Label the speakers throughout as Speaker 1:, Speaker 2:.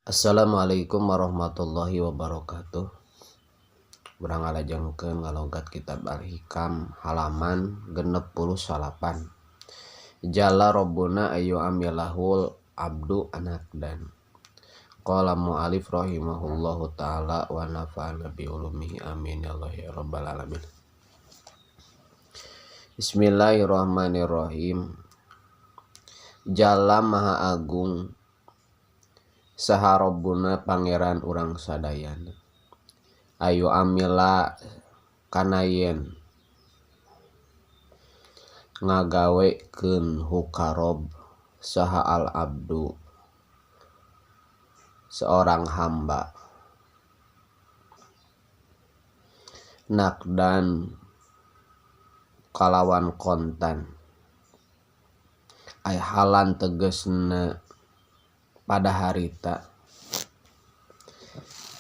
Speaker 1: Assalamualaikum warahmatullahi wabarakatuh. Urang ngalajengkeun ngalogat kitab Al-Hikam halaman 69. Jalla Rabbuna ayu amilahul abdu anak dan. Qala mu'alif rahimahullahu ta'ala wa nafa'ana bi ulumihi amin ya Allah ya rabbal alamin. Bismillahirrahmanirrahim. Jalla Maha Agung saha Rabbuna pangeran urang sadayana. Ayu amila kana yen ngagawekeun hukarob saha al abdu seorang hamba nakdan kalawan kontan ay halan tegesna pada harita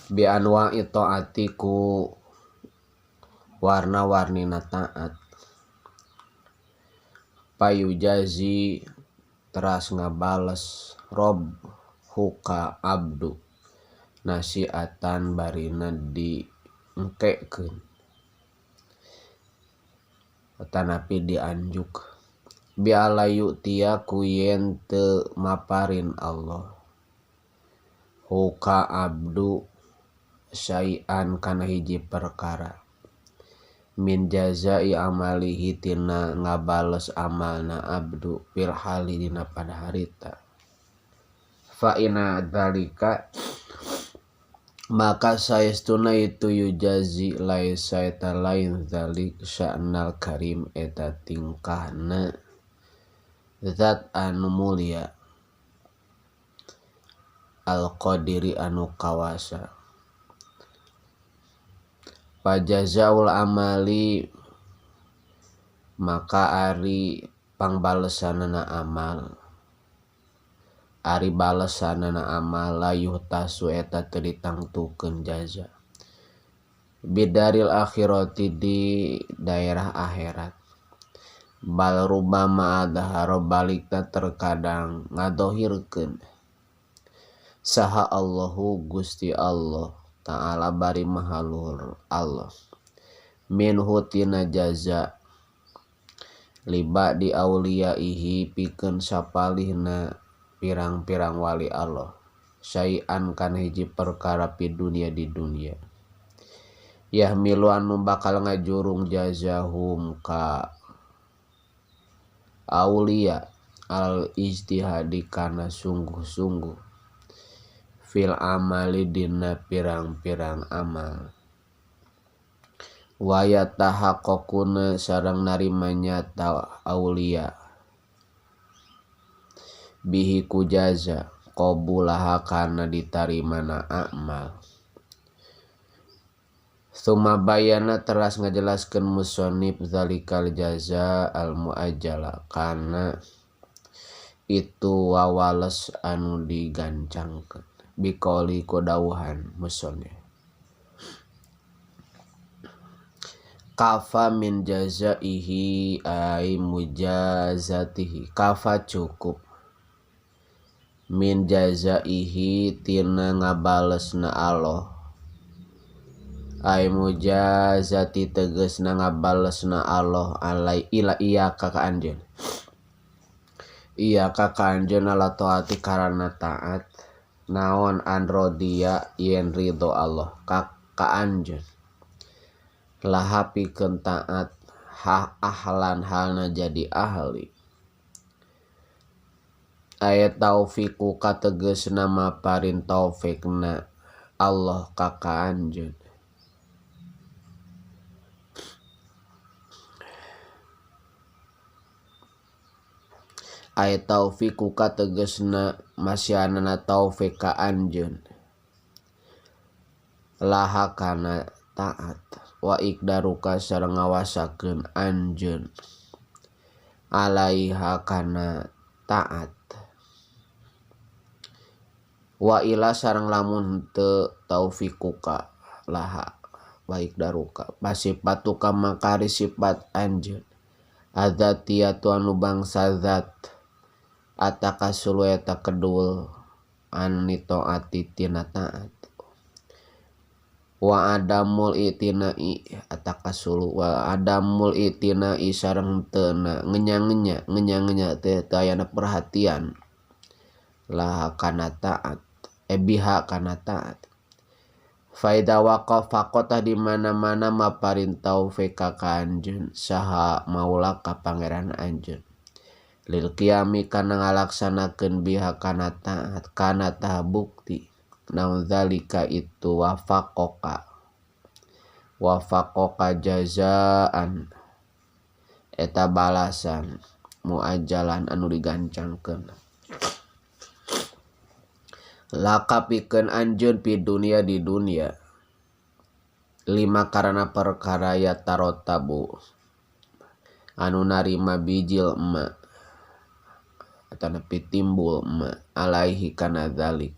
Speaker 1: bi anwa'i taati ku warna-warnina taat payujazi teras ngabales rob huka abdu nasiatan barina diengkekeun tanapi dianjuk bi alayu tia ku yen teu maparin Allah huka abdu syai'an kana hiji perkara min jazai amalihi tina ngabales amalna abdu fil hali dina pada harita fa inna dzalika maka saestuna itu yujazi laisa eta lain dzalik sya'nal karim eta tingkahna zat anu mulia al-qadiri anu kawasa pajazaul amali maka ari pangbalesanana amal ari balesanana amal layuh tasu eta teu ditangtukeun jaza bidaril akhirati di daerah akhirat bal rubama adhara balikna terkadang ngadohirkeun saha Allahu Gusti Allah Ta'ala bari maha luhur Allah minhu tina jaza liba di auliyaihi pikeun sapalihna pirang-pirang wali Allah syai'an kana hiji perkara pi dunia di dunia yahmilu anu bakal ngajurung jazahum ka auliya al ijtihadi kana sungguh-sungguh fil amali dina pirang-pirang amal wa yatahaqqaquna sareng narima nyata auliya bihi ku jaza qabulaha kana ditarimana amal. Tsumma bayana teras ngajelaskeun musannif zalikal jaza al muajjala kana itu wawales anu digancangkeun biqauli ku dawuhan musannif kafa min jazaihi ay mujazatihi kafa cukup min jazaihi tina ngabalesna Allah ay mujazati tegesna ngabalesna Allah alai ila iya ka anjeun iya ka anjeun ala taati karana taat naon an rodiya yen ridho Allah ka anjeun laha pikeun taat ha ahlan halna jadi ahli ayat taufiku kategesna maparin taufikna Allah ka anjeun ayat taufiku kategesna masyanana taufik ka anjeun laha kana taat wa ikdaruka sareng ngawasakeun anjeun alaiha kana taat wa ila sareng lamun teu taufikuka laha wa ikdaruka pasipatuka makari sifat anjeun adzatiyatu anu bangsa zat atakasulu eta kedul Ani taati tina taat wa adamul itinai atakasulu wa adamul itinai sareng teu ngenya-ngenya ngenya-ngenya teh teu ayana perhatian lah kana taat biha kana taat faida waqafa qotah di mana-mana maparintau feka ka anjeun saha maula ka pangeran anjeun lil qiyami kana ngalaksanakeun biha kana taat kana tah bukti naon zalika itu wafaqoka wafaqoka jazaan eta balasan muajalan anu digancangkeun laka pikeun anjeun pi dunia di dunia lima karana perkara ya tarotabu anu narima bijil emak atanapi timbul emak alaihi kana zalik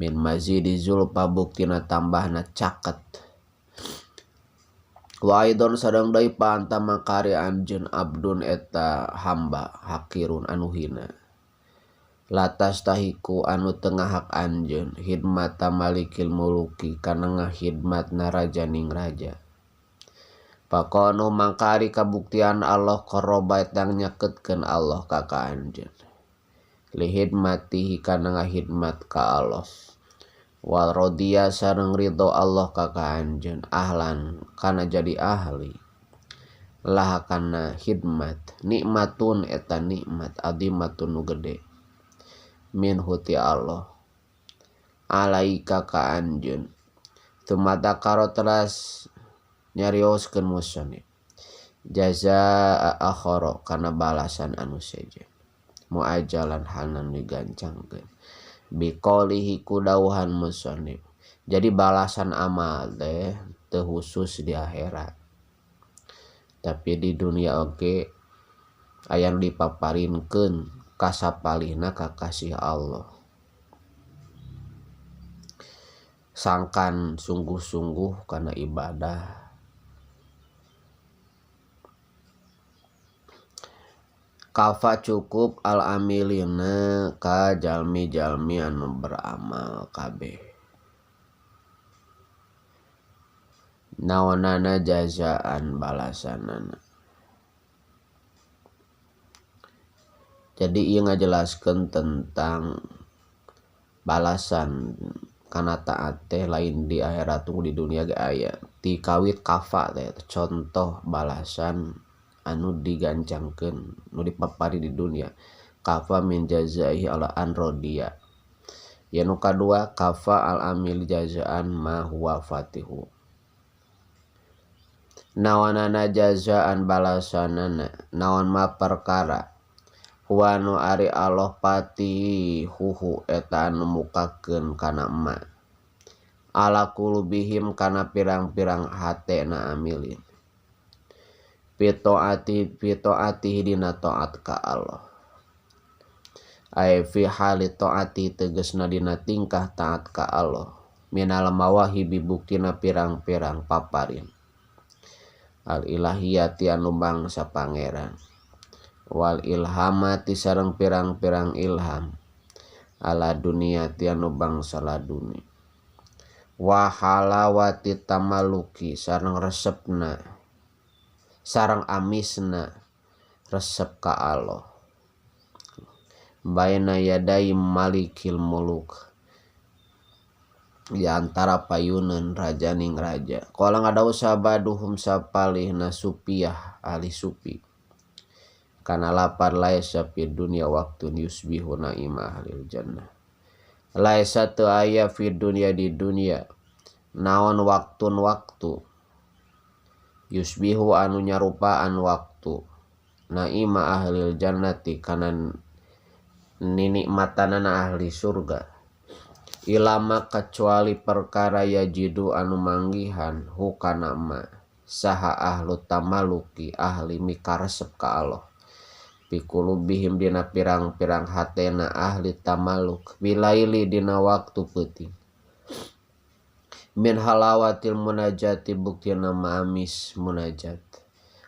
Speaker 1: min mazidi zulfa buktina tambahna caket wa aidon sareng deui paanta makari anjeun abdun eta hamba hakirun anu hina latas tahiku anu teu ngahak anjeun hidmata malikil muluki kana ngahidmatna raja ning raja Pakonu mangka ari kabuktian Allah qoroba eta nyaketkeun Allah ka ka anjeun lihidmatihi kana ngahidmat ka Allah wal rodiya sareng ridho Allah ka ka anjeun ahlan kana jadi ahli lah kana hidmat nikmatun eta nikmat adimatun nu gede min huti Allah alaika ka anjeun tumata karo teras nyarioskeun musannif jazaa akhara kana balasan anu sejen muajalan hanan digancangkeun biqaulihi ku dawuhan musannif. Jadi balasan amal teh teu khusus di akhirat tapi di dunia oge aya nu dipaparinkeun kasapalihna ka kasih Allah sangkan sungguh-sungguh kana ibadah kafa cukup al amilina ka jalmi-jalmi anu beramal kabeh naonana jazaan balasanana. Jadi ieu ngajelaskeun tentang balasan kana taat teh lain di akhirat tunggu di dunia ge aya. Ti kawit kafa teh contoh balasan anu digancangkeun nu dipapari di dunia. Kafa min jazaihi ala an rodiya. Ya nu kadua kafa al amil jazaan ma huwa fatihu. Naonana jazaan balasanana naon ma perkara huwa nu ari Allah patihuhu eta anu mukakeun kana emak ala kulubihim kana pirang-pirang hatena amilin pitoati dina taat ka Allah ai fi hali taati tegasna dina tingkah taat ka Allah minal mawahibi buktina pirang-pirang paparin al ilahiyati anu bangsa pangeran wal ilhamati sareng pirang-pirang ilham ala dunia anu bangsa laduni wa halawati tamaluki sareng resepna sareng amisna resep ka Allah baina yadai malikil muluk di antara payuneun raja ning raja qala ngadau sabaduhum sapalihna supiah ahli supi kana lapar laisa fid dunya waktun yusbihu naima ahlil jannah laisa teu aya fid dunya di dunya naon waktun waktu yusbihu anu nyarupaan waktu naima ahlil jannati kana ninikmatanana ahli surga ilama kecuali perkara yajidu anu manggihan hukana ma saha ahlu tamaluki ahli mikaresep ka Allah pikulubihim dina pirang-pirang hatena ahli tamaluk bilaili dina waktu peuting min halawatil munajati buktina amis munajat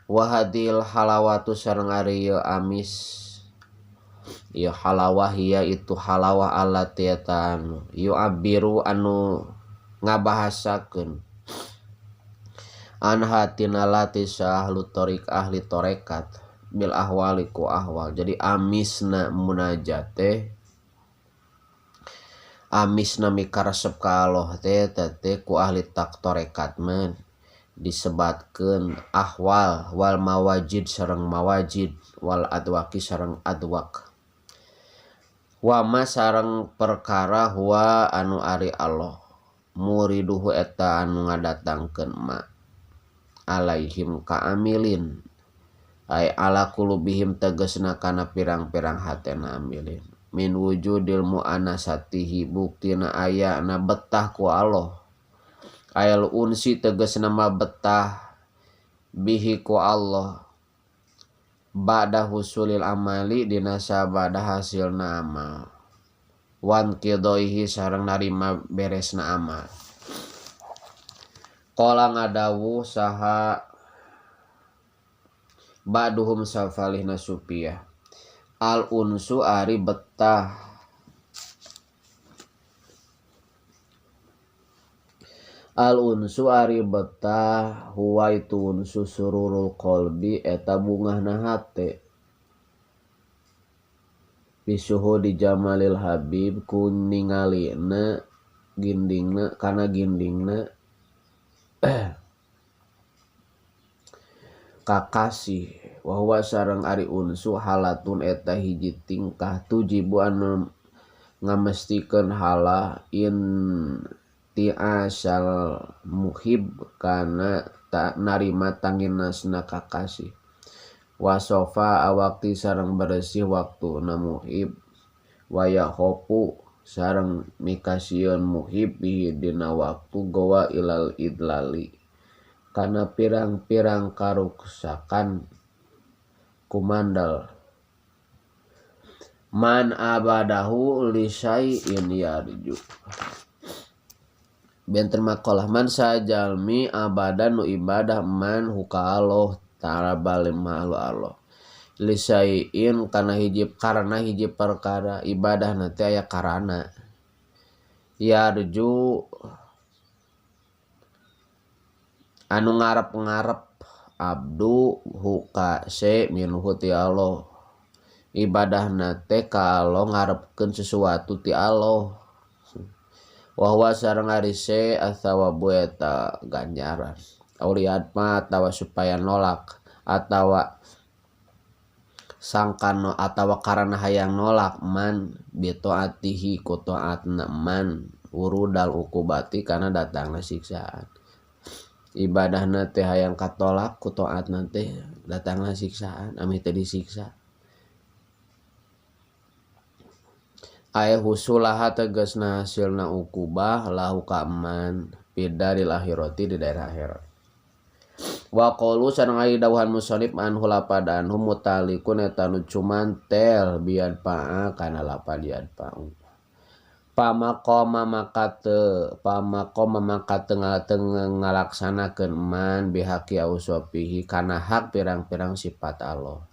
Speaker 1: wa hadil halawatu sareng ari ieu amis Ieu halawah ya itu halawah allati eta anu yu'abbiru anu ngabahasakeun anha tina lati ahlu thoriq ahli tarekat bil ahwali ku ahwal. Jadi amisna munajat teh amisna mikaresep ka Allah teh teh ku ahli tak tarekat mah disebatkeun ahwal wal mawajid sareng mawajid wal adwaki sareng adwak wama sareng perkara huwa anu ari Allah muriduhu eta anu ngadatangkeun ma alaihim kaamilin ay ala kulubihim tegasna kana pirang-pirang hatena amilin min wujudil muanasatihi buktina aya na betah ku Allah ayal unsi tegasna ma betah bihi ku Allah ba'da husulil amali dina sabada hasilna amal wan qidaihi sareng narima beresna amal. Qala ngadawuh saha ba'duhum safalihna supiyah al unsu ari betah al unsu ari betah huwa itu unsu sururul qalbi eta bungahna hate bisuhu di jamalil habib ku ningalina gindingna kana gindingna kakasih wa huwa sareng ari unsu halatun eta hiji tingkah tujibu anu ngamestikeun halah in tiasal muhib kana ta narima tanginasna kakasih wasofa awakti sareng bersih waktuna muhib waya hopu sareng mikasieun muhib bihi dina waktu gowa ilal idlali kana pirang-pirang karuksakan kumandal man abadahu li syai'in yarju benten makalah man sajalmi abadan nu ibadah man huka Allah ta'ala balim ma'alu Allah li syai'in kana hiji karena hiji perkara ibadah nanti aya karana yarju anu ngarep-ngarep abdu huka se minhu ti Allah ibadah teh ka Allah ngarepkeun sesuatu ti Allah wa huwa sareng ari se athawabu eta ganjaran auliat ma atawa supaya nolak atawa sangkano atawa karana hayang nolak man bi taatihi ku taatna man wurudal ukubati kana datangna siksaan ibadahna teh hayang katolak ku taatna teh datangna siksaan amih teh disiksa aya husulaha tegasna hasilna ukubah lahu ka man fidaril akhirati di daerah akhirat wa qalu sareng ari dawuhan musannif anhu lapadan hum mutalikun eta nu cumantel biad pa'a kana lapad yad pa'u pamaqama maka teu pamaqama maka teu ngalaksanakeun man bihaqi ausofihi kana hak pirang-pirang sifat Allah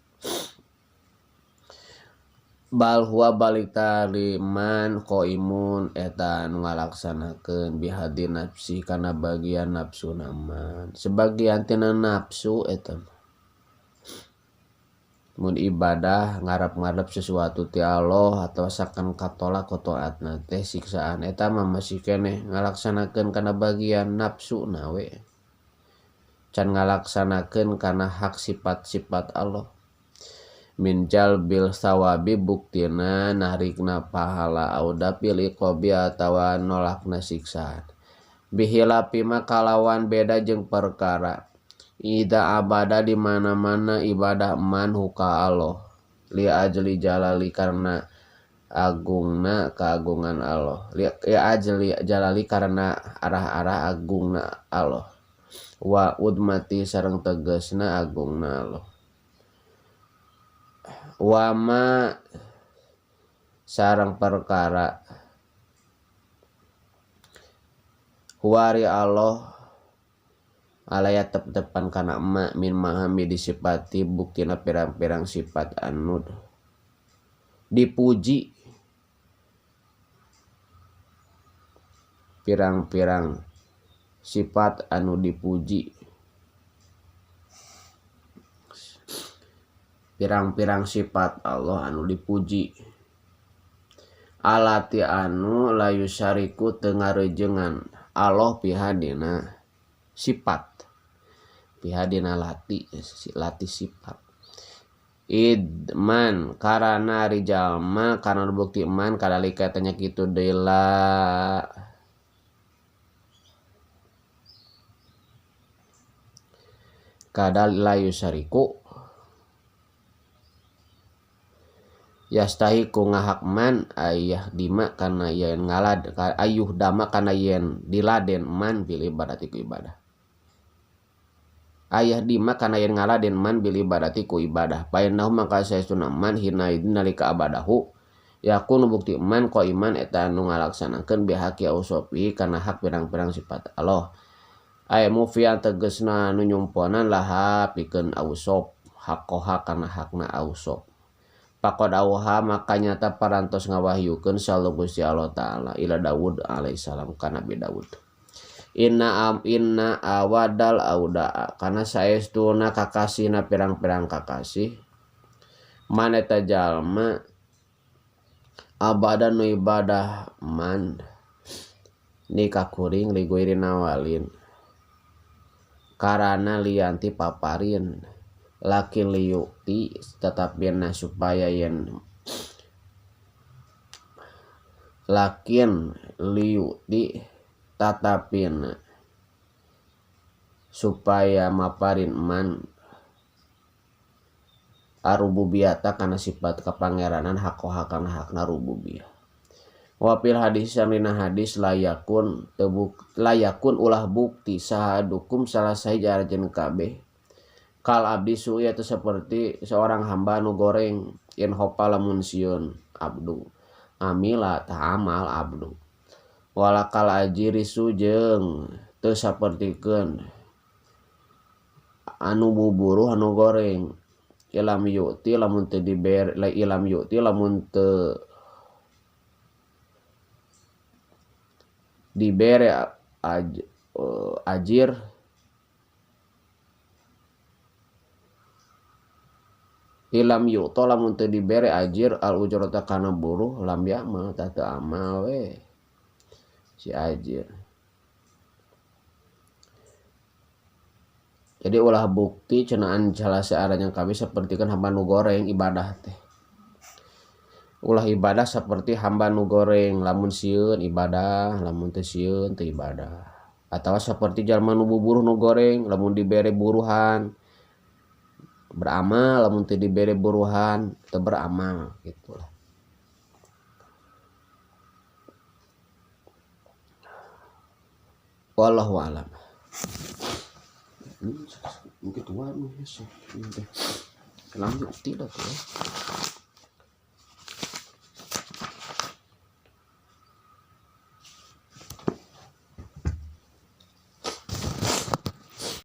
Speaker 1: bal huwa balik tari man qaimun eta anu ngalaksanakeun bihadi nafsi kana bagian nafsu man sebagian tina nafsu eta mun ibadah ngarep-ngarep sesuatu ti Allah atau sakan katolak ku taatna teh siksaan eta mah masih keneh ngalaksanakeun kana bagian nafsu na we can ngalaksanakeun kana hak sifat-sifat Allah min jalbil sawabi buktina narikna pahala auda pilih qobi atawa nolakna siksaan bihilapi ma kalawan beda jeung perkara ida abada di mana-mana ibadah man huka Allah li ajli jalali karena agungna keagungan Allah li ajli jalali karena arah-arah agungna Allah wa udmati sareng tegasna agungna Allah wama sareng perkara huwari Allah alaya tep-tepan kana emak min mahami disipati buktina pirang-pirang sifat anud Dipuji pirang-pirang sifat anu dipuji, pirang-pirang sifat Allah anu dipuji, alati anu la yusyariku teu ngarejengan Allah piha dina sifat, piha dina lati, lati sifat. Idman karana ari jalma karena bukti man kadalika tanya kitu deui la kadal la yusyariku yastahiku ngahakman ayah dima kana yen ngalad ayuh dama kana yen diladen man bil ibadati ku ibadah, ayah dima kana yen ngaladen man bil ibadati ku ibadah, painnahu maka saestuna man hina idin nalika abadahu yakunu bukti man ko iman eta anu ngalaksanakeun bihaqi ausofi kana hak pirang-pirang sifat Allah. Ay mufian tegesna nu nyumponan laha pikeun ausof haqqoha kana hakna ausof. Faqad auha maka nyata parantos ngawahyukeun sallallahu Gusti Allah taala ila Daud alaihissalam ka Nabi Daud. Inna am inna awadal auda kana saestuna kakasihna pirang-pirang kakasih man eta jalma abada nu ibadah man ni kakuring liguiri nawalin karana lianti paparin lakin liyukti tetapina supaya yen lakin liyukti tatapina supaya maparin man arububiyata kana sifat kapangeranan hakoha kana hakna rububiyah. Wa fil hadis samina hadis layakun tebuk layakun ulah bukti sahadukum salah sahiji aranjeun kabeh kal abdi su'i atau seperti seorang hamba nu goreng yen hopa lamun sieun abdu amila ta'amal abdu walakal ajiri sujeung teu sapertikeun anu buburuh anu goreng ilam yu'ti lamun teu dibere ilam yu'ti lamun teu dibere ajir ilam yu'ta lamun teu dibere ajir al ujrata kana buruh lam ya'mal tah teu amal we si ajir. Jadi ulah bukti cenaan salah searanya kami seperti kan hamba nu goreng ibadah teh. Ulah ibadah seperti hamba nu goreng lamun sieun ibadah lamun teu sieun teu ibadah. Atawa seperti jalma nu buburuh nu goreng lamun dibere buruhan beramal lamun teu dibere buruhan teu beramal gitulah. Wallahu a'lam. Mungkin tua nih, lanjut tidak tuh.